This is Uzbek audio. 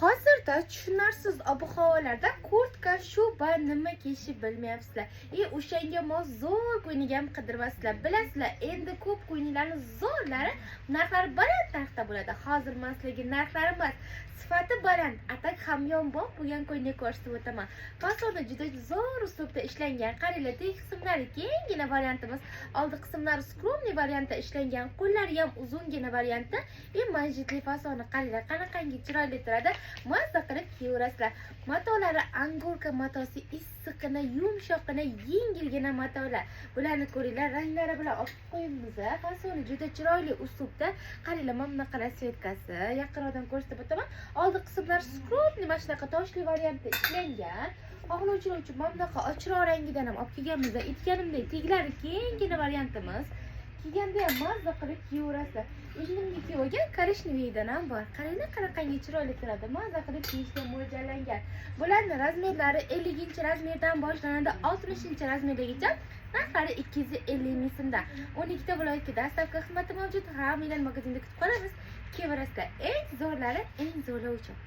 Hozirda tushunarsiz ob-havolarda kurtka, shuba nima kiyishni bilmayapsizlar. И o'shanga mos zo'r ko'ylak ham qidiryapsizlar. Bilasizlar, endi ko'p ko'ylaklarni zo'rlari narxlari baland narxda bo'ladi. Hozir man sizlarga narxlari emas, sifati baland, а так hamyonbop bo'lgan ko'ylak ko'rsatib o'taman. Fasoni juda zo'r uslubda ishlangan. Qaranglar, teg qismlari kenggina variantimiz, oldi qismlari скромный variantda ishlangan, qo'llari ham uzungina variantda и manjetli fasoni qaranglar, qanaqangi chiroyli turadi. Mazza qilib kiyaverasizlar. Matolari angorka matosi, issiqqina, yumshoqqina, yengilgina matolar. Bularni ko'ringlar, ranglari bilan olib qo'yamiz. Fasoni juda chiroyli uslubda. Qaranglar, mana bunaqa расцветка si. Yaqinroqdan ko'rsatib o'taman. Oldi qismlari скромный, mana shunaqa toshli variantda ishlangan. Xohlovchilar uchun mana bunaqa ochiqroq rangidan ham olib kelganmiz. Aytganimdek, teglari kenggina variantimiz. Kiyganda ham mazza qilib kiyaverasizlar. Egnimga kiyib olgan коричневый dan ham bor. Qaranglar, qanaqangi chiroyli turadi. Mazza qilib kiyishga mo'ljallangan. Bularning razmerlari 50 razmerdan boshlanadi 60 razmergacha. Narxlari 250 ming so'mdan. 12 ta viloyatga доставка xizmati mavjud. Hammanglarni magazinda kutib qolamiz. Kiyaverasizlar. Eng zo'rlari eng zo'rlar uchun.